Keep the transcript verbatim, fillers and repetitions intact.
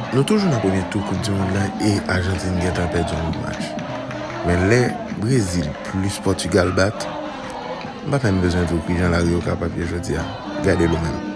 Nou toujou nan premye tou Koup di Mond lan e Ajantin gentan pèdi yon match. Men lè Brezil plis Pòtigal bat, m pa menm bezwen di w kijan lari yo kapab ye jodi a. Gade l ou menm.